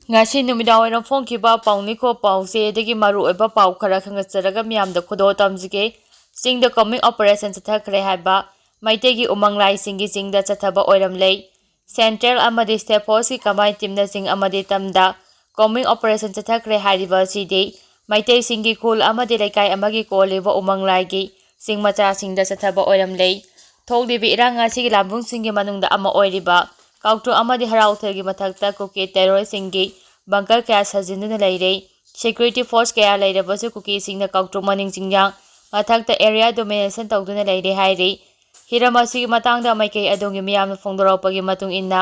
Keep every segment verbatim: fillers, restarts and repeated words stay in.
ꯉꯁꯤ ꯅꯨꯃꯤꯗꯥꯡꯋꯥꯏꯔꯝ ꯐꯣꯡꯈꯤꯕ ꯄꯥꯎꯅꯤꯈꯣ ꯄꯥꯎꯆꯦꯗꯒꯤ ꯃꯔꯨꯑꯣꯏꯕ ꯄꯥꯎ ꯈꯔ ꯈꯪꯒꯠꯆꯔꯒ ꯃꯤꯌꯥꯝꯗ ꯈꯨꯗꯣꯜ ꯇꯝꯖꯒꯦ꯫ ꯆꯤꯡꯗ combing operation ꯆꯠꯊꯈ꯭ꯔꯦ ꯍꯥꯏꯕ ꯃꯩꯇꯩꯒꯤ ꯎꯃꯪ ꯂꯥꯏꯁꯤꯡꯒꯤ ꯆꯤꯡꯗ ꯆꯠꯊꯕ ꯑꯣꯏꯔꯝꯂꯦ꯫ Central ꯑꯃꯗꯤ State Forceꯀꯤ combine teamꯅ ꯆꯤꯡ ꯑꯃꯗꯤ ꯇꯝꯗ combing operation ꯆꯠꯊꯈ꯭ꯔꯦ ꯍꯥꯏꯔꯤꯕ ꯑꯁꯤꯗꯤ ꯃꯩꯇꯩꯁꯤꯡꯒꯤ ꯈꯨꯜ ꯑꯃꯗꯤ ꯂꯩꯀꯥꯏ ꯑꯃꯒꯤ ꯀꯣꯜꯂꯤꯕ ꯎꯃꯪ ꯂꯥꯏꯒꯤ ꯆꯤꯡ ꯃꯆꯥꯁꯤꯡꯗ ꯆꯠꯊꯕ ꯑꯣꯏꯔꯝꯂꯦ꯫ ꯊꯣꯛꯂꯤꯕ ꯏꯔꯥꯡ ꯑꯁꯤꯒꯤ ꯂꯥꯟꯕꯨꯡꯁꯤꯡꯒꯤ ꯃꯅꯨꯡꯗ ꯑꯃ ꯑꯣꯏꯔꯤꯕ ꯀꯥꯎꯇ꯭ꯔꯨ ꯑꯃꯗꯤ ꯍꯔꯥꯎꯊꯦꯜꯒꯤ ꯃꯊꯛꯇ ꯀꯨꯀꯤ terroristꯁꯤꯡꯒꯤ bunker ꯀꯌꯥ ꯁꯥꯖꯤꯟꯗꯨꯅ ꯂꯩꯔꯦ꯫ Security force ꯀꯌꯥ ꯂꯩꯔꯕꯁꯨ ꯀꯨꯀꯤꯁꯤꯡꯅ ꯀꯥꯎꯇ꯭ꯔꯨ ꯃꯅꯤꯡ ꯆꯤꯡꯌꯥꯡ ꯃꯊꯛꯇ area domination ꯇꯧꯗꯨꯅ ꯂꯩꯔꯦ ꯍꯥꯏꯔꯤ꯫ ꯍꯤꯔꯝ ꯑꯁꯤꯒꯤ ꯃꯇꯥꯡꯗ ꯃꯥꯏꯀꯩ ꯑꯗꯣꯝꯒꯤ ꯃꯤꯌꯥꯝꯅ ꯐꯣꯡꯗꯣꯔꯛꯄꯒꯤ ꯃꯇꯨꯡ ꯏꯟꯅ,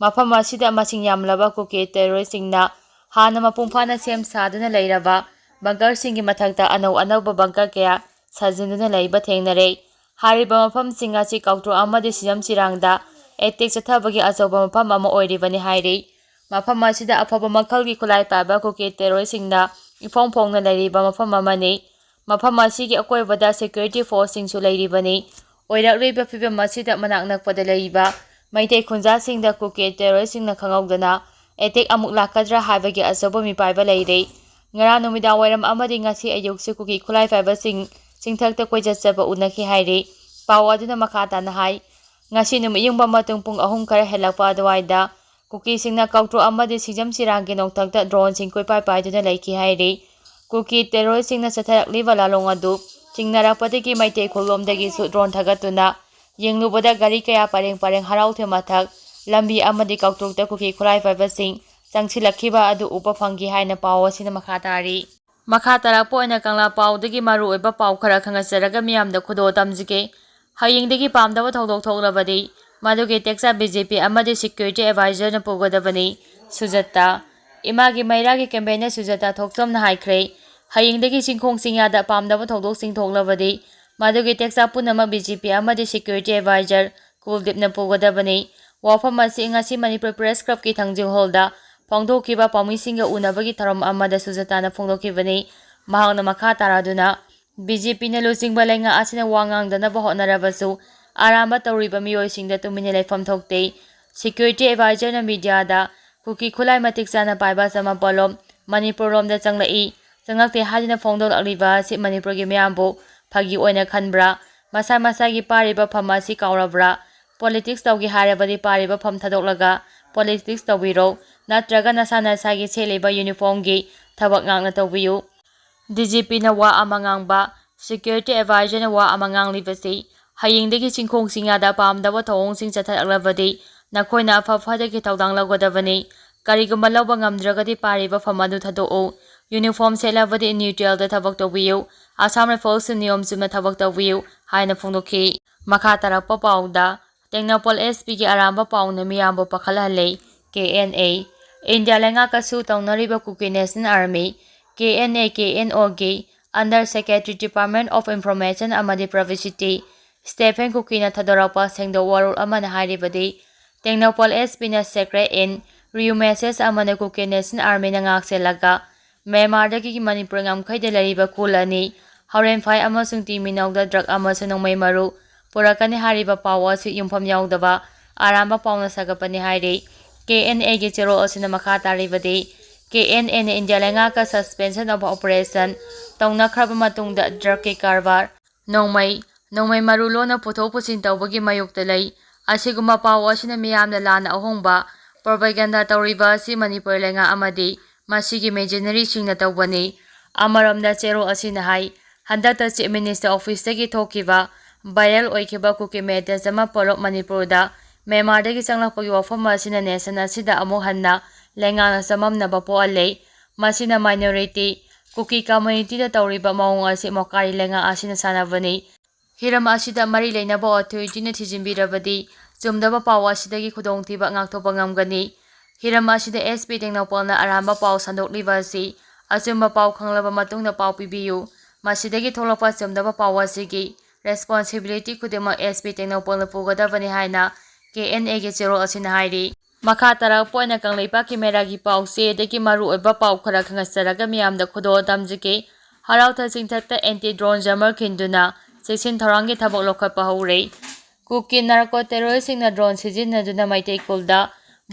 ꯃꯐꯝ ꯑꯁꯤꯗ ꯃꯁꯤꯡ ꯌꯥꯝꯂꯕ ꯀꯨꯀꯤ terroristꯁꯤꯡꯅ ꯍꯥꯟꯅ ꯃꯄꯨꯡ ꯐꯥꯅ ꯁꯦꯝ ꯁꯥꯗꯨꯅ ꯂꯩꯔꯕ bunkerꯁꯤꯡꯒꯤ ꯃꯊꯛꯇ ꯑꯅꯧ ꯑꯅꯧꯕ bunker ꯀꯌꯥ ꯁꯥꯖꯤꯟꯗꯨꯅ ꯂꯩꯕ ꯊꯦꯡꯅꯔꯦ꯫ ꯍꯥꯏꯔꯤꯕ ꯃꯐꯝꯁꯤꯡ ꯑꯁꯤ ꯀꯥꯎꯇ꯭ꯔꯨ ꯑꯃꯗꯤ ꯁꯤꯖꯝ ꯆꯤꯔꯥꯡꯗ attack ꯆꯠꯊꯕꯒꯤ ꯑꯆꯧꯕ ꯃꯐꯝ ꯑꯃ ꯑꯣꯏꯔꯤꯕꯅꯤ ꯍꯥꯏꯔꯤ꯫ ꯃꯐꯝ ꯑꯁꯤꯗ ꯑꯐꯕ ꯃꯈꯜꯒꯤ ꯈꯨꯠꯂꯥꯏ ꯄꯥꯏꯕ ꯀꯨꯀꯤ terroristꯁꯤꯡꯅ ꯏꯐꯣꯡ ꯐꯣꯡꯅ ꯂꯩꯔꯤꯕ ꯃꯐꯝ ꯑꯃꯅꯤ꯫ ꯃꯐꯝ ꯑꯁꯤꯒꯤ ꯑꯀꯣꯏꯕꯗ security forceꯁꯤꯡꯁꯨ ꯂꯩꯔꯤꯕꯅꯤ꯫ ꯑꯣꯏꯔꯛꯂꯤꯕ ꯐꯤꯕꯝ ꯑꯁꯤꯗ ꯃꯅꯥꯛ ꯅꯛꯄꯗ ꯂꯩꯔꯤꯕ ꯃꯩꯇꯩ ꯈꯨꯟꯖꯥꯁꯤꯡꯗ ꯀꯨꯀꯤ terroristꯁꯤꯡꯅ ꯈꯪꯍꯧꯗꯅ attack ꯑꯃꯨꯛ ꯂꯥꯛꯀꯗ꯭ꯔꯥ ꯍꯥꯏꯕꯒꯤ ꯑꯆꯧꯕ ꯃꯤꯄꯥꯏꯕ ꯂꯩꯔꯦ꯫ ꯉꯔꯥꯡ ꯅꯨꯃꯤꯗꯥꯡ ꯋꯥꯏꯔꯝ ꯑꯃꯗꯤ ꯉꯁꯤ ꯑꯌꯨꯛꯁꯨ ꯀꯨꯀꯤ ꯈꯨꯠꯂꯥꯏ ꯄꯥꯏꯕꯁꯤꯡ ꯆꯤꯡꯊꯛꯇ ꯀꯣꯏꯆꯠ ꯆꯠꯄ ꯎꯅꯈꯤ ꯍꯥꯏꯔꯤ꯫ ꯄꯥꯎ ꯑꯗꯨꯅ ꯃꯈꯥ ꯇꯥꯅ ꯍꯥꯏ, ꯉꯁꯤ ꯅꯨꯃꯤꯠ ꯌꯨꯡꯕ ꯃꯇꯨꯡ ꯄꯨꯡ ꯑꯍꯨꯝ ꯈꯔ ꯍꯦꯜꯂꯛꯄ ꯑꯗꯨꯋꯥꯏꯗ ꯀꯨꯀꯤꯁꯤꯡꯅ ꯀꯥꯎꯇ꯭ꯔꯨ ꯑꯃꯗꯤ ꯁꯤꯡꯖꯝ ꯆꯤꯔꯥꯡꯒꯤ ꯅꯣꯡꯊꯛꯇ droneꯁꯤꯡ ꯀꯣꯏꯄꯥꯏ ꯄꯥꯏꯗꯨꯅ ꯂꯩꯈꯤ ꯍꯥꯏꯔꯤ꯫ ꯀꯨꯀꯤ terroristꯁꯤꯡꯅ ꯆꯠꯊꯔꯛꯂꯤꯕ ꯂꯥꯂꯣꯡ ꯑꯗꯨ ꯆꯤꯡꯅꯔꯛꯄꯗꯒꯤ ꯃꯩꯇꯩ ꯈꯨꯜꯂꯣꯝꯗꯒꯤꯁꯨ drone ꯊꯥꯒꯠꯇꯨꯅ ꯌꯦꯡꯂꯨꯕꯗ ꯒꯥꯔꯤ ꯀꯌꯥ ꯄꯔꯦꯡ ꯄꯔꯦꯡ ꯍꯔꯥꯎꯊꯦꯜ ꯃꯊꯛ ꯂꯝꯕꯤ ꯑꯃꯗꯤ ꯀꯥꯎꯇ꯭ꯔꯨꯛꯇ ꯀꯨꯀꯤ ꯈꯨꯠꯂꯥꯏ ꯄꯥꯏꯕꯁꯤꯡ ꯆꯪꯁꯤꯜꯂꯛꯈꯤꯕ ꯑꯗꯨ ꯎꯕ ꯐꯪꯈꯤ ꯍꯥꯏꯅ ꯄꯥꯎ ꯑꯁꯤꯅ ꯃꯈꯥ ꯇꯥꯔꯤ꯫ ꯃꯈꯥ ꯇꯥꯔꯛꯄ ꯑꯣꯏꯅ ꯀꯪꯂꯥ ꯄꯥꯎꯗꯒꯤ ꯃꯔꯨꯑꯣꯏꯕ ꯄꯥꯎ ꯈꯔ ꯈꯪꯒꯠꯆꯔꯒ ꯃꯤꯌꯥꯝꯗ ꯈꯨꯗꯣꯜ ꯇꯝꯖꯒꯦ꯫ ꯍꯌꯦꯡꯗꯒꯤ ꯄꯥꯝꯗꯕ ꯊꯧꯗꯣꯛ ꯊꯣꯛꯂꯕꯗꯤ ꯃꯗꯨꯒꯤ tax-ꯇ BJP ꯑꯃꯗꯤ security advisorꯅ ꯄꯨꯒꯗꯕꯅꯤ꯫ ꯁꯨꯖꯥꯇꯥ꯫ ꯏꯃꯥꯒꯤ ꯃꯩꯔꯥꯒꯤ campaignꯅ ꯁꯨꯖꯥꯇꯥ ꯊꯣꯛꯆꯣꯝꯅ ꯍꯥꯏꯈ꯭ꯔꯦ, ꯍꯌꯦꯡꯗꯒꯤ ꯆꯤꯡꯈꯣꯡ ꯆꯤꯡꯌꯥꯗ ꯄꯥꯝꯗꯕ ꯊꯧꯗꯣꯛꯁꯤꯡ ꯊꯣꯛꯂꯕꯗꯤ ꯃꯗꯨꯒꯤ tax-ꯇ ꯄꯨꯝꯅꯃꯛ BJP ꯑꯃꯗꯤ security advisor ꯀꯨꯜꯗꯤꯞꯅ ꯄꯨꯒꯗꯕꯅꯤ꯫ ꯋꯥꯐꯝ ꯑꯁꯤ ꯉꯁꯤ ꯃꯅꯤꯄꯨꯔ Press Clubꯀꯤ ꯊꯥꯡꯖꯤꯡ hallꯗ ꯐꯣꯡꯗꯣꯛꯈꯤꯕ ꯄꯥꯎꯃꯤꯁꯤꯡꯒ ꯎꯅꯕꯒꯤ ꯊꯧꯔꯝ ꯑꯃꯗ ꯁꯨꯖꯥꯇꯥꯅ ꯐꯣꯡꯗꯣꯛꯈꯤꯕꯅꯤ꯫ ꯃꯍꯥꯛꯅ ꯃꯈꯥ ꯇꯥꯔꯗꯨꯅ, BJPꯅ ꯂꯨꯆꯤꯡꯕ ꯂꯩꯉꯥꯛ ꯑꯁꯤꯅ ꯋꯥ ꯉꯥꯡꯗꯅꯕ ꯍꯣꯠꯅꯔꯕꯁꯨ ꯑꯔꯥꯟꯕ ꯇꯧꯔꯤꯕ ꯃꯤꯑꯣꯏꯁꯤꯡꯗ ꯇꯨꯃꯤꯟꯅ ꯂꯩꯐꯝ ꯊꯣꯛꯇꯦ꯫ Security advisorꯅ mediaꯗ ꯀꯨꯀꯤ ꯈꯨꯠꯂꯥꯏ ꯃꯇꯤꯛ ꯆꯥꯅ ꯄꯥꯏꯕ ꯆꯃꯝ ꯄꯣꯂꯣꯝ ꯃꯅꯤꯄꯨꯔ ꯂꯣꯝꯗ ꯆꯪꯂꯛꯏ꯫ ꯆꯪꯂꯛꯇꯦ ꯍꯥꯏꯗꯨꯅ ꯐꯣꯡꯗꯣꯛꯂꯛꯂꯤꯕ ꯑꯁꯤ ꯃꯅꯤꯄꯨꯔꯒꯤ ꯃꯤꯌꯥꯝꯕꯨ ꯐꯥꯒꯤ ꯑꯣꯏꯅ ꯈꯟꯕ꯭ꯔꯥ? ꯃꯁꯥ ꯃꯁꯥꯒꯤ ꯄꯥꯔꯤꯕ ꯐꯝ ꯑꯁꯤ ꯀꯥꯎꯔꯕ꯭ꯔꯥ? ꯄꯣꯂꯤꯇꯤꯛꯁ ꯇꯧꯒꯦ ꯍꯥꯏꯔꯕꯗꯤ ꯄꯥꯔꯤꯕ ꯐꯝ ꯊꯥꯗꯣꯛꯂꯒ ꯄꯣꯂꯤꯇꯤꯛꯁ ꯇꯧꯕꯤꯔꯣ, ꯅꯠꯇ꯭ꯔꯒ ꯅꯁꯥ ꯅꯁꯥꯒꯤ ꯁꯦꯠꯂꯤꯕ ꯌꯨꯅꯤꯐꯣꯔꯝꯒꯤ ꯊꯕꯛ ꯉꯥꯛꯅ ꯇꯧꯕꯤꯌꯨ꯫ ꯗꯤ ꯖꯤ ꯄꯤꯅ ꯋꯥ ꯑꯃ ꯉꯥꯡꯕ, ꯁꯦꯀ꯭ꯌꯨꯔꯤꯇꯤ ꯑꯦꯗꯚꯥꯏꯖꯔꯅ ꯋꯥ ꯑꯃ ꯉꯥꯡꯂꯤꯕꯁꯤ, ꯍꯌꯦꯡꯗꯒꯤ ꯆꯤꯡꯈꯣꯡ ꯆꯤꯡꯌꯥꯗ ꯄꯥꯝꯗꯕ ꯊꯧꯑꯣꯡꯁꯤꯡ ꯆꯠꯊꯔꯛꯂꯕꯗꯤ ꯅꯈꯣꯏꯅ ꯑꯐ ꯐꯗꯒꯤ ꯊꯧꯗꯥꯡ ꯂꯧꯒꯗꯕꯅꯤ꯫ ꯀꯔꯤꯒꯨꯝꯕ ꯂꯧꯕ ꯉꯝꯗ꯭ꯔꯒꯗꯤ ꯄꯥꯔꯤꯕ ꯐꯝ ꯑꯗꯨ ꯊꯥꯗꯣꯛꯎ꯫ ꯌꯨꯅꯤꯐꯣꯔꯝ ꯁꯦꯠꯂꯕꯗꯤ ꯅ꯭ꯌꯨꯇ꯭ꯔꯦꯜꯗ ꯊꯕꯛ ꯇꯧꯕꯤꯌꯨ꯫ ꯑꯁꯥꯝ ꯔꯥꯏꯐꯜꯁ ꯅꯤꯌꯣꯝ ꯆꯨꯝꯅ ꯊꯕꯛ ꯇꯧꯕꯤꯌꯨ ꯍꯥꯏꯅ ꯐꯣꯡꯗꯣꯛꯈꯤ꯫ ꯃꯈꯥ ꯇꯥꯔꯛꯄ ꯄꯥꯎꯗ, ꯇꯦꯡꯅꯧꯄꯜ ꯑꯦꯁ ꯄꯤꯒꯤ ꯑꯔꯥꯟꯕ ꯄꯥꯎꯅ ꯃꯤꯌꯥꯝꯕꯨ ꯄꯥꯈꯠꯍꯜꯂꯦ꯫ ꯀꯦ ꯑꯦꯟ ꯑꯦ, ꯏꯟꯗꯤꯌꯥ ꯂꯩꯉꯥꯛꯀꯁꯨ ꯇꯧꯅꯔꯤꯕ Kuki national army, K N A, K N ꯑꯣꯒꯤ under secretary department of information ꯑꯃꯗꯤ ꯄꯕ꯭ꯂꯤꯁꯤꯇꯤ ꯁ꯭ꯇꯦꯐꯦꯟ ꯀꯨꯀꯤꯅ ꯊꯥꯗꯣꯔꯛꯄ ꯁꯦꯡꯗꯣꯛ ꯋꯥꯔꯣꯜ ꯑꯃꯅ ꯍꯥꯏꯔꯤꯕꯗꯤ, ꯇꯦꯡꯅꯧꯄꯜ ꯑꯦꯁ ꯄꯤꯅ ꯁꯦꯀ꯭ꯔꯦꯠ ꯏꯟ ꯔꯤꯌꯨ ꯃꯦꯁꯦꯖ ꯑꯃꯅ ꯀꯨꯀꯤ ꯅꯦꯁꯅꯦꯜ ꯑꯥꯔꯃꯤꯅ ꯉꯥꯛꯁꯦꯜꯂꯒ ꯃ꯭ꯌꯥꯟꯃꯥꯔꯗꯒꯤ ꯃꯅꯤꯄꯨꯔ ꯉꯝꯈꯩꯗ ꯂꯩꯔꯤꯕ ꯈꯨꯜ ꯑꯅꯤ ꯍꯣꯔꯦꯟ ꯐꯥꯏ ꯑꯃꯁꯨꯡ ꯇꯤꯃꯤꯅꯧꯗ ꯗ꯭ꯔꯒ ꯑꯃꯁꯨꯡ ꯅꯣꯡꯃꯩ ꯃꯔꯨ ꯄꯨꯔꯛꯀꯅꯤ ꯍꯥꯏꯔꯤꯕ ꯄꯥꯎ ꯑꯁꯤ ꯌꯨꯝꯐꯝ ꯌꯥꯎꯗꯕ ꯑꯔꯥꯟꯕ ꯄꯥꯎꯅ ꯁꯥꯒꯠꯄꯅꯤ ꯍꯥꯏꯔꯤ꯫ ꯀꯦ ꯑꯦꯟ ꯑꯦꯒꯤ ꯆꯦꯔꯣꯜ ꯑꯁꯤꯅ ꯃꯈꯥ ꯇꯥꯔꯤꯕꯗꯤ, ꯀꯦ ꯑꯦꯟ ꯑꯦꯅ ꯏꯟꯗꯤꯌꯥ ꯂꯩꯉꯥꯛꯀ suspension of operation ꯇꯧꯅꯈ꯭ꯔꯕ ꯃꯇꯨꯡꯗ ꯗ꯭ꯔꯒꯀꯤ ꯀꯔꯕꯥꯔ, ꯅꯣꯡꯃꯩ, ꯅꯣꯡꯃꯩ ꯃꯔꯨ ꯂꯣꯟꯅ ꯄꯨꯊꯣꯛ ꯄꯨꯁꯤꯟ ꯇꯧꯕꯒꯤ ꯃꯥꯌꯣꯛꯇ ꯂꯩ꯫ ꯑꯁꯤꯒꯨꯝꯕ ꯄꯥꯎ ꯑꯁꯤꯅ ꯃꯤꯌꯥꯝꯗ ꯂꯥꯟꯅ ꯑꯍꯣꯡꯕ propaganda ꯇꯧꯔꯤꯕ ꯑꯁꯤ ꯃꯅꯤꯄꯨꯔ ꯂꯩꯉꯥꯛ ꯑꯃꯗꯤ ꯃꯁꯤꯒꯤ mercenaryꯁꯤꯡꯅ ꯇꯧꯕꯅꯤ꯫ ꯑꯃꯔꯣꯝꯗ ꯆꯦꯔꯣꯜ ꯑꯁꯤꯅ ꯍꯥꯏ, ꯍꯟꯗꯛꯇ Chief Minister officeꯇꯒꯤ ꯊꯣꯛꯈꯤꯕ viral ꯑꯣꯏꯈꯤꯕ ꯀꯨꯀꯤ ꯃꯦꯇꯔ ꯆꯃꯝ ꯄꯣꯂꯣꯝ ꯃꯅꯤꯄꯨꯔꯗ ꯃ꯭ꯌꯥꯟꯃꯥꯔꯗꯒꯤ ꯆꯪꯂꯛꯄꯒꯤ ꯋꯥꯐꯝ ꯑꯁꯤꯅ nation ꯑꯁꯤꯗ ꯑꯃꯨꯛ ꯍꯟꯅ ꯂꯩꯉꯥꯛꯅ ꯆꯃꯝꯅꯕ ꯄꯣꯛꯍꯜꯂꯦ꯫ ꯃꯁꯤꯅ minority ꯀꯨꯀꯤ communityꯗ ꯇꯧꯔꯤꯕ ꯃꯑꯣꯡ ꯑꯁꯤ ꯃꯣꯀꯥꯔꯤ ꯂꯩꯉꯥꯛ ꯑꯁꯤꯅ ꯁꯥꯟꯅꯕꯅꯤ꯫ ꯍꯤꯔꯝ ꯑꯁꯤꯗ ꯃꯔꯤ ꯂꯩꯅꯕ authorityꯅ ꯊꯤꯖꯤꯟꯕꯤꯔꯕꯗꯤ ꯆꯨꯝꯗꯕ ꯄꯥꯎ ꯑꯁꯤꯗꯒꯤ ꯈꯨꯗꯣꯡꯊꯤꯕ ꯉꯥꯛꯊꯣꯛꯄ ꯉꯝꯒꯅꯤ꯫ ꯍꯤꯔꯝ ꯑꯁꯤꯗ ꯑꯦꯁ ꯄꯤ ꯇꯦꯡꯅꯧꯄꯜꯅ ꯑꯔꯥꯟꯕ ꯄꯥꯎ ꯁꯟꯗꯣꯛꯂꯤꯕ ꯑꯁꯤ ꯑꯆꯨꯝꯕ ꯄꯥꯎ ꯈꯪꯂꯕ ꯃꯇꯨꯡꯗ ꯄꯥꯎ ꯄꯤꯕꯤꯌꯨ꯫ ꯃꯁꯤꯗꯒꯤ ꯊꯣꯛꯂꯛꯄ ꯆꯨꯝꯗꯕ ꯄꯥꯎ ꯑꯁꯤꯒꯤ responsibility ꯈꯨꯗꯤꯡꯃꯛ ꯑꯦꯁ ꯄꯤ ꯇꯦꯡꯅꯧꯄꯜꯅ ꯄꯨꯒꯗꯕꯅꯤ ꯍꯥꯏꯅ ꯀꯦ ꯑꯦꯟ ꯑꯦꯒꯤ ꯆꯦꯔꯣꯜ ꯑꯁꯤꯅ ꯍꯥꯏꯔꯤ꯫ ꯃꯈꯥ ꯇꯥꯔꯛꯄ ꯑꯣꯏꯅ ꯀꯪꯂꯩꯄꯥꯛꯀꯤ ꯃꯦꯔꯥꯒꯤ ꯄꯥꯎꯆꯦꯗꯒꯤ ꯃꯔꯨꯑꯣꯏꯕ ꯄꯥꯎ ꯈꯔ ꯈꯪꯍꯟꯖꯔꯒ ꯃꯤꯌꯥꯝꯗ ꯈꯨꯗꯣꯜ ꯇꯝꯖꯒꯦ꯫ ꯍꯔꯥꯎꯊ ꯆꯤꯡꯊꯛꯇ anti drone jammer ꯈꯤꯟꯗꯨꯅ ꯆꯦꯛꯁꯤꯟ ꯊꯧꯔꯥꯡꯒꯤ ꯊꯕꯛ ꯂꯧꯈꯠꯄ ꯍꯧꯔꯦ꯫ ꯀꯨꯀꯤ narco terroristꯁꯤꯡꯅ drone ꯁꯤꯖꯤꯟꯅꯗꯨꯅ ꯃꯩꯇꯩ ꯈꯨꯜꯗ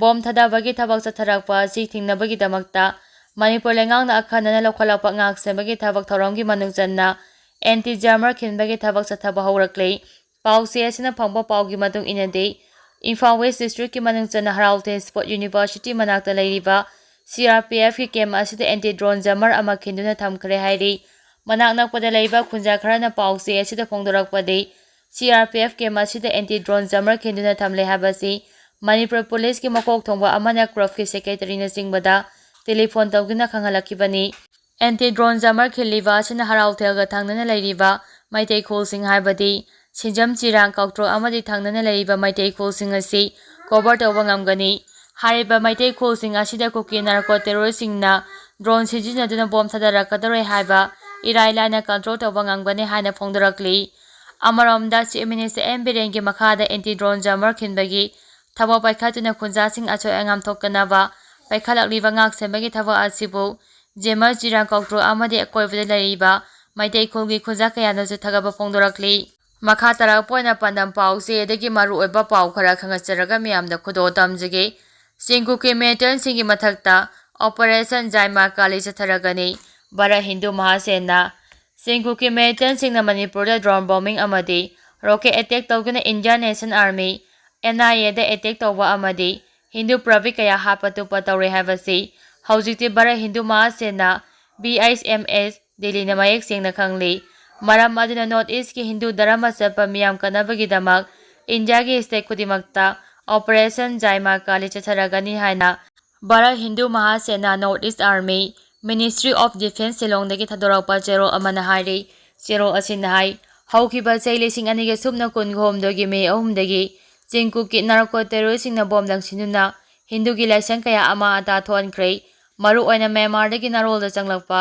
ꯕꯣꯝ ꯊꯥꯗꯕꯒꯤ ꯊꯕꯛ ꯆꯠꯊꯔꯛꯄ ꯑꯁꯤ ꯊꯤꯡꯅꯕꯒꯤꯗꯃꯛꯇ ꯃꯅꯤꯄꯨꯔ ꯂꯩꯉꯥꯛꯅ ꯑꯈꯟꯅꯅ ꯂꯧꯈꯠꯂꯛꯄ ꯉꯥꯛ ꯁꯦꯟꯕꯒꯤ ꯊꯕꯛ ꯊꯧꯔꯝꯒꯤ ꯃꯅꯨꯡ ꯆꯟꯅ ꯑꯦꯟꯇꯤ ꯖꯥꯃꯔ ꯈꯤꯟꯕꯒꯤ ꯊꯕꯛ ꯆꯠꯊꯕ ꯍꯧꯔꯛꯂꯤ꯫ ꯄꯥꯎꯆꯦ ꯑꯁꯤꯅ ꯐꯪꯕ ꯄꯥꯎꯒꯤ ꯃꯇꯨꯡ ꯏꯟꯅꯗꯤ, ꯏꯝꯐꯥꯜ ꯋꯦꯁ ꯗꯤꯁꯇ꯭ꯔꯤꯛꯀꯤ ꯃꯅꯨꯡ ꯆꯟꯅ ꯍꯔꯥꯎꯊꯦ ꯁ꯭ꯄꯣꯔꯠ ꯌꯨꯅꯤꯚꯔꯁꯤꯇꯤ ꯃꯅꯥꯛꯇ ꯂꯩꯔꯤꯕ ꯁꯤ ꯑꯥꯔ ꯄꯤ ꯑꯦꯐꯀꯤ ꯀꯦꯝꯞ ꯑꯁꯤꯗ ꯑꯦꯟꯇꯤ ꯗ꯭ꯔꯣꯟ ꯖꯥꯃꯔ ꯑꯃ ꯈꯤꯟꯗꯨꯅ ꯊꯝꯈ꯭ꯔꯦ ꯍꯥꯏꯔꯤ꯫ ꯃꯅꯥꯛ ꯅꯛꯄꯗ ꯂꯩꯕ ꯈꯨꯟꯖꯥ ꯈꯔꯅ ꯄꯥꯎꯆꯦ ꯑꯁꯤꯗ ꯐꯣꯡꯗꯣꯔꯛꯄꯗꯤ, C R P F camp ꯑꯁꯤꯗ ꯑꯦꯟꯇꯤ ꯗ꯭ꯔꯣꯟ ꯖꯥꯃꯔ ꯈꯤꯟꯗꯨꯅ ꯊꯝꯂꯦ ꯍꯥꯏꯕꯁꯤ ꯃꯅꯤꯄꯨꯔ ꯄꯨꯂꯤꯁꯀꯤ ꯃꯀꯣꯛ ꯊꯣꯡꯕ ꯑꯃꯅ ꯀ꯭ꯔꯞꯀꯤ ꯁꯦꯀ꯭ꯔꯦꯇꯔꯤꯅꯆꯤꯡꯕꯗ ꯇꯦꯂꯤꯐꯣꯟ ꯇꯧꯗꯨꯅ ꯈꯪꯍꯜꯂꯛꯈꯤꯕꯅꯤ꯫ ꯑꯦꯟꯇꯤ ꯗ꯭ꯔꯣꯟ ꯖꯥꯃꯔ ꯈꯤꯜꯂꯤꯕ ꯑꯁꯤꯅ ꯍꯔꯥꯎꯊꯦꯜꯒ ꯊꯪꯅꯅ ꯂꯩꯔꯤꯕ ꯃꯩꯇꯩ ꯈꯨꯜꯁꯤꯡ ꯍꯥꯏꯕꯗꯤ ꯁꯤꯡꯖꯝ, ꯆꯤꯔꯥꯡ, ꯀꯥꯎꯇ꯭ꯔꯣꯛ ꯑꯃꯗꯤ ꯊꯪꯅꯅ ꯂꯩꯔꯤꯕ ꯃꯩꯇꯩ ꯈꯨꯜꯁꯤꯡ ꯑꯁꯤ ꯀꯣꯚꯔ ꯇꯧꯕ ꯉꯝꯒꯅꯤ꯫ ꯍꯥꯏꯔꯤꯕ ꯃꯩꯇꯩ ꯈꯨꯜꯁꯤꯡ ꯑꯁꯤꯗ ꯀꯨꯀꯤ ꯅꯥꯔꯀꯣ ꯇꯦꯔꯣꯔꯤꯁꯁꯤꯡꯅ ꯗ꯭ꯔꯣꯟ ꯁꯤꯖꯤꯟꯅꯗꯨꯅ ꯕꯣꯝ ꯊꯥꯗꯔꯛꯀꯗꯧꯔꯦ ꯍꯥꯏꯕ ꯏꯔꯥꯏ ꯂꯥꯏꯅ ꯀꯟꯇ꯭ꯔꯣꯜ ꯇꯧꯕ ꯉꯝꯒꯅꯤ ꯍꯥꯏꯅ ꯐꯣꯡꯗꯣꯔꯛꯂꯤ꯫ ꯑꯃꯔꯣꯝꯗ, ꯆꯤꯐ ꯃꯤꯅꯤꯁꯇꯔ ꯑꯦꯟ ꯕꯤꯔꯦꯟꯒꯤ ꯃꯈꯥꯗ ꯑꯦꯟꯇꯤ ꯗ꯭ꯔꯣꯟ ꯖꯥꯃꯔ ꯈꯤꯟꯕꯒꯤ ꯊꯕꯛ ꯄꯥꯏꯈꯠꯇꯨꯅ ꯈꯨꯟꯖꯥꯁꯤꯡ ꯑꯁꯣꯏ ꯑꯉꯥꯝ ꯊꯣꯛꯇꯅꯕ ꯄꯥꯏꯈꯠꯂꯛꯂꯤꯕ ꯉꯥꯛ ꯁꯦꯟꯕꯒꯤ ꯊꯕꯛ ꯑꯁꯤꯕꯨ ꯖꯦꯃꯔ, ꯆꯤꯔꯥꯡ, ꯀꯥꯎꯇ꯭ꯔꯣꯛ ꯑꯃꯗꯤ ꯑꯀꯣꯏꯕꯗ ꯂꯩꯔꯤꯕ ꯃꯩꯇꯩ ꯈꯨꯜꯒꯤ ꯈꯨꯟꯖꯥ ꯀꯌꯥꯅꯁꯨ ꯊꯥꯒꯠꯄ ꯐꯣꯡꯗꯣꯔꯛꯂꯤ꯫ ꯃꯈꯥ ꯇꯥꯔꯛꯄ ꯑꯣꯏꯅ ꯄꯥꯟꯗꯝ ꯄꯥꯎꯆꯦꯗꯒꯤ ꯃꯔꯨꯑꯣꯏꯕ ꯄꯥꯎ ꯈꯔ ꯈꯪꯍꯟꯖꯔꯒ ꯃꯤꯌꯥꯝꯗ ꯈꯨꯗꯣꯜ ꯇꯝꯖꯒꯦ꯫ ꯆꯤꯡ ꯀꯨꯀꯤ ꯃꯤꯂꯤꯇꯦꯟꯁꯤꯡꯒꯤ ꯃꯊꯛꯇ ꯑꯣꯄꯔꯦꯁꯟ ꯖꯥꯏꯃꯥ ꯀꯥꯂꯤ ꯆꯠꯊꯔꯒꯅꯤ꯫ ꯚꯥꯔꯠ ꯍꯤꯟꯗꯨ ꯃꯍꯥꯁꯦꯅꯥ꯫ ꯆꯤꯡ ꯀꯨꯀꯤ ꯃꯤꯂꯤꯇꯦꯟꯁꯤꯡꯅ ꯃꯅꯤꯄꯨꯔꯗ ꯗ꯭ꯔꯣꯟ ꯕꯣꯝꯕꯤꯡ ꯑꯃꯗꯤ ꯔꯣꯀꯦꯠ ꯑꯦꯇꯦꯛ ꯇꯧꯗꯨꯅ Indian national army, N I A attack ꯇꯧꯕ ꯑꯃꯗꯤ ꯍꯤꯟꯗꯨ ꯄ꯭ꯔꯕꯤꯛ ꯀꯌꯥ ꯍꯥꯠꯄ ꯇꯨꯞꯄ ꯇꯧꯔꯦ ꯍꯥꯏꯕꯁꯤ ꯍꯧꯖꯤꯛꯇꯤ Bharat Hindu Mahasena, B H M S, ꯗꯤꯜꯂꯤꯅ ꯃꯌꯦꯛ ꯁꯦꯡꯅ ꯈꯪꯂꯤ꯫ ꯃꯔꯝ ꯑꯗꯨꯅ ꯅꯣꯔꯠ ꯏꯁ꯭ꯠꯀꯤ ꯍꯤꯟꯗꯨ ꯙꯔꯃ ꯆꯠꯄ ꯃꯤꯌꯥꯝ ꯀꯟꯅꯕꯒꯤꯗꯃꯛ ꯏꯟꯗꯤꯌꯥꯒꯤ ꯁ꯭ꯇꯦꯠ ꯈꯨꯗꯤꯡꯃꯛꯇ ꯑꯣꯄꯔꯦꯁꯟ ꯖꯥꯏꯃꯥ ꯀꯥꯂꯤ ꯆꯠꯊꯔꯒꯅꯤ ꯍꯥꯏꯅ Bharat Hindu Mahasena north east army, ministry of defence ꯁꯤꯂꯣꯡꯗꯒꯤ ꯊꯥꯗꯣꯔꯛꯄ ꯆꯦꯔꯣꯜ ꯑꯃꯅ ꯍꯥꯏꯔꯤ꯫ ꯆꯦꯔꯣꯜ ꯑꯁꯤꯅ ꯍꯥꯏ, ꯍꯧꯈꯤꯕ ꯆꯍꯤ ꯂꯤꯁꯤꯡ ꯑꯅꯤꯒ ꯁꯨꯞꯅ ꯀꯨꯟꯍꯨꯝꯗꯣꯏꯒꯤ ꯃꯦ ꯑꯍꯨꯝꯗꯒꯤ ꯆꯤꯡ ꯀꯨꯀꯤ ꯅꯥꯔꯀꯣ ꯇꯦꯔꯣꯔꯤꯁꯁꯤꯡꯅ ꯕꯣꯝ ꯂꯪꯁꯤꯟꯗꯨꯅ ꯍꯤꯟꯗꯨꯒꯤ ꯂꯥꯏꯁꯪ ꯀꯌꯥ ꯑꯃꯥꯡ ꯑꯇꯥ ꯊꯣꯛꯍꯟꯈ꯭ꯔꯦ꯫ ꯃꯔꯨꯑꯣꯏꯅ ꯃ꯭ꯌꯥꯟꯃꯥꯔꯗꯒꯤ ꯅꯥꯔꯣꯜꯗ ꯆꯪꯂꯛꯄ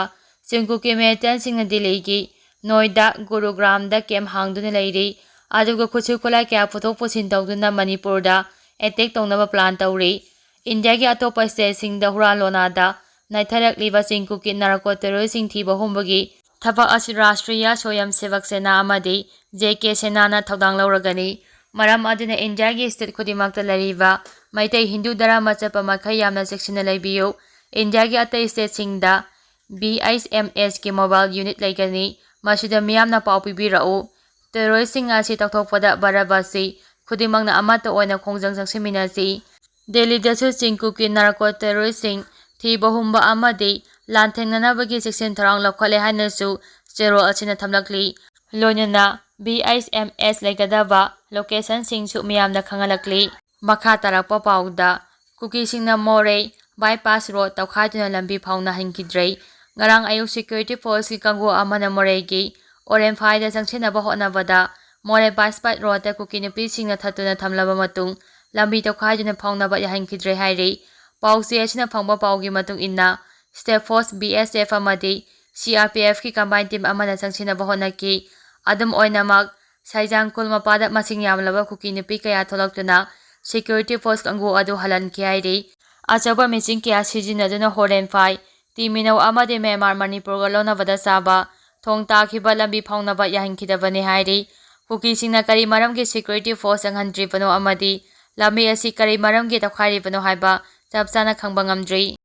ꯆꯤꯡ ꯀꯨꯀꯤ ꯃꯤꯂꯤꯇꯦꯟꯁꯤꯡꯅ ꯗꯤꯜꯂꯤꯒꯤ ꯅꯣꯏꯗꯥ, ꯒꯨꯔꯨꯒ꯭ꯔꯥꯝꯗ ꯀꯦꯝꯞ ꯍꯥꯡꯗꯨꯅ ꯂꯩꯔꯤ꯫ ꯑꯗꯨꯒ ꯈꯨꯠꯁꯨ ꯈꯨꯠꯂꯥꯏ ꯀꯌꯥ ꯄꯨꯊꯣꯛ ꯄꯨꯁꯤꯟ ꯇꯧꯗꯨꯅ ꯃꯅꯤꯄꯨꯔꯗ ꯑꯦꯇꯦꯛ ꯇꯧꯅꯕ ꯄ꯭ꯂꯥꯟ ꯇꯧꯔꯤ꯫ ꯏꯟꯗꯤꯌꯥꯒꯤ ꯑꯇꯣꯞꯄ ꯁ꯭ꯇꯦꯠꯁꯤꯡꯗ ꯍꯨꯔꯥꯟ ꯂꯣꯟꯅꯥꯗ ꯅꯩꯊꯔꯛꯂꯤꯕ ꯆꯤꯡ ꯀꯨꯀꯤ ꯅꯥꯔꯀꯣ ꯇꯦꯔꯣꯔꯤꯁꯁꯤꯡ ꯊꯤꯕ ꯍꯨꯝꯕꯒꯤ ꯊꯕꯛ ꯑꯁꯤ ꯔꯥꯁꯇ꯭ꯔꯤꯌꯥ ꯁ꯭ꯋꯌꯝ ꯁꯦꯕꯛ ꯁꯦꯅꯥ ꯑꯃꯗꯤ ꯖꯦ ꯀꯦ ꯁꯦꯅꯥꯅ ꯊꯧꯗꯥꯡ ꯂꯧꯔꯒꯅꯤ꯫ ꯃꯔꯝ ꯑꯗꯨꯅ ꯏꯟꯗꯤꯌꯥꯒꯤ ꯁ꯭ꯇꯦꯠ ꯈꯨꯗꯤꯡꯃꯛꯇ ꯂꯩꯔꯤꯕ ꯃꯩꯇꯩ ꯍꯤꯟꯗꯨ ꯙꯔꯃ ꯆꯠꯄ ꯃꯈꯩ ꯌꯥꯝꯅ ꯆꯦꯛꯁꯤꯟꯅ ꯂꯩꯕꯤꯌꯨ꯫ ꯏꯟꯗꯤꯌꯥꯒꯤ ꯑꯇꯩ ꯁ꯭ꯇꯦꯠꯁꯤꯡꯗ ꯕꯤ ꯑꯩꯆ ꯑꯦꯝ ꯑꯦꯁꯀꯤ ꯃꯣꯕꯥꯏꯜ ꯌꯨꯅꯤꯠ ꯂꯩꯒꯅꯤ꯫ ꯃꯁꯤꯗ ꯃꯤꯌꯥꯝꯅ ꯄꯥꯎ ꯄꯤꯕꯤꯔꯛꯎ꯫ ꯇꯦꯔꯣꯔꯤꯁ꯭ꯠꯁꯤꯡ ꯑꯁꯤ ꯇꯧꯊꯣꯛꯄꯗ ꯚꯥꯔꯠꯕꯥꯁꯤ ꯈꯨꯗꯤꯡꯃꯛꯅ ꯑꯃꯠꯇ ꯑꯣꯏꯅ ꯈꯣꯡꯖꯪ ꯆꯪꯁꯤꯟꯃꯤꯟꯅꯁꯤ꯫ ꯗꯦꯜꯂꯤꯗꯁꯨ ꯆꯤꯡ ꯀꯨꯀꯤ ꯅꯥꯔꯀꯣ ꯇꯦꯔꯣꯔꯤꯁ꯭ꯠꯁꯤꯡ ꯊꯤꯕ ꯍꯨꯝꯕ ꯑꯃꯗꯤ ꯂꯥꯟꯊꯦꯡꯅꯅꯕꯒꯤ ꯆꯦꯛꯁꯤꯟ ꯊꯧꯔꯥꯡ ꯂꯧꯈꯠꯂꯦ ꯍꯥꯏꯅꯁꯨ ꯆꯦꯔꯣꯜ ꯑꯁꯤꯅ ꯊꯝꯂꯛꯂꯤ꯫ ꯂꯣꯏꯅꯅ ꯕꯤ ꯑꯩꯆ ꯑꯦꯝ ꯑꯦꯁ ꯂꯩꯒꯗꯕ ꯂꯣꯀꯦꯁꯟꯁꯤꯡꯁꯨ ꯃꯤꯌꯥꯝꯗ ꯈꯪꯍꯜꯂꯛꯂꯤ꯫ ꯃꯈꯥ ꯇꯥꯔꯛꯄ ꯄꯥꯎꯗ, ꯀꯨꯀꯤꯁꯤꯡꯅ ꯃꯣꯔꯦ ꯕꯥꯏꯄꯥꯁ ꯔꯣꯗ ꯇꯧꯈꯥꯏꯗꯨꯅ ꯂꯝꯕꯤ ꯐꯥꯎꯅꯍꯟꯈꯤꯗ꯭ꯔꯦ꯫ ꯉꯔꯥꯡ ꯑꯌꯨꯛ ꯁꯦꯀ꯭ꯌꯨꯔꯤꯇꯤ ꯐꯣꯔꯁꯀꯤ ꯀꯥꯡꯕꯨ ꯑꯃꯅ ꯃꯣꯔꯦꯒꯤ ꯑꯣꯔꯦꯝꯐꯥꯏꯗ ꯆꯪꯁꯤꯟꯅꯕ ꯍꯣꯠꯅꯕꯗ ꯃꯣꯔꯦ ꯕꯥꯏꯄꯥꯁ ꯔꯣꯗꯇ ꯀꯨꯀꯤ ꯅꯨꯄꯤꯁꯤꯡꯅ ꯊꯠꯇꯨꯅ ꯊꯝꯂꯕ ꯃꯇꯨꯡ ꯂꯝꯕꯤ ꯇꯧꯈꯥꯏꯗꯨꯅ ꯐꯥꯎꯅꯕ ꯌꯥꯍꯟꯈꯤꯗ꯭ꯔꯦ ꯍꯥꯏꯔꯤ꯫ ꯄꯥꯎꯆꯦ ꯑꯁꯤꯅ ꯐꯪꯕ ꯄꯥꯎꯒꯤ ꯃꯇꯨꯡ ꯏꯟꯅ, state forces, B S F ꯑꯃꯗꯤ ꯁꯤ ꯑꯥꯔ ꯄꯤ ꯑꯦꯐꯀꯤ ꯀꯝꯕꯥꯏꯟ ꯇꯤꯝ ꯑꯃꯅ ꯆꯪꯁꯤꯟꯅꯕ ꯍꯣꯠꯅꯈꯤ꯫ ꯑꯗꯨꯝ ꯑꯣꯏꯅꯃꯛ, ꯁꯥꯏꯖꯥꯡ ꯈꯨꯜ ꯃꯄꯥꯗ ꯃꯁꯤꯡ ꯌꯥꯝꯂꯕ ꯀꯨꯀꯤ ꯅꯨꯄꯤ ꯀꯌꯥ ꯊꯣꯛꯂꯛꯇꯨꯅ ꯁꯦꯀ꯭ꯌꯨꯔꯤꯇꯤ ꯐꯣꯔꯁ ꯀꯥꯡꯕꯨ ꯑꯗꯨ ꯍꯜꯍꯟꯈꯤ ꯍꯥꯏꯔꯤ꯫ ꯑꯆꯧꯕ ꯃꯦꯆꯤꯟ ꯀꯌꯥ ꯁꯤꯖꯤꯟꯅꯗꯨꯅ ꯍꯣꯔꯦꯟꯐꯥꯏ, ꯇꯤꯃꯤꯅꯧ ꯑꯃꯗꯤ ꯃ꯭ꯌꯥꯟꯃꯥꯔ ꯃꯅꯤꯄꯨꯔꯒ ꯂꯣꯟꯅꯕꯗ ꯆꯥꯕ ꯊꯣꯡ ꯇꯥꯈꯤꯕ ꯂꯝꯕꯤ ꯐꯥꯎꯅꯕ ꯌꯥꯍꯟꯈꯤꯗꯕꯅꯤ ꯍꯥꯏꯔꯤ꯫ ꯀꯨꯀꯤꯁꯤꯡꯅ ꯀꯔꯤ ꯃꯔꯝꯒꯤ ꯁꯦꯀ꯭ꯌꯨꯔꯤꯇꯤ ꯐꯣꯔꯁ ꯆꯪꯍꯟꯗ꯭ꯔꯤꯕꯅꯣ ꯑꯃꯗꯤ ꯂꯝꯕꯤ ꯑꯁꯤ ꯀꯔꯤ ꯃꯔꯝꯒꯤ ꯇꯧꯈꯥꯏꯔꯤꯕꯅꯣ ꯍꯥꯏꯕ ꯆꯞ ꯆꯥꯅ ꯈꯪꯕ ꯉꯝꯗ꯭ꯔꯤ꯫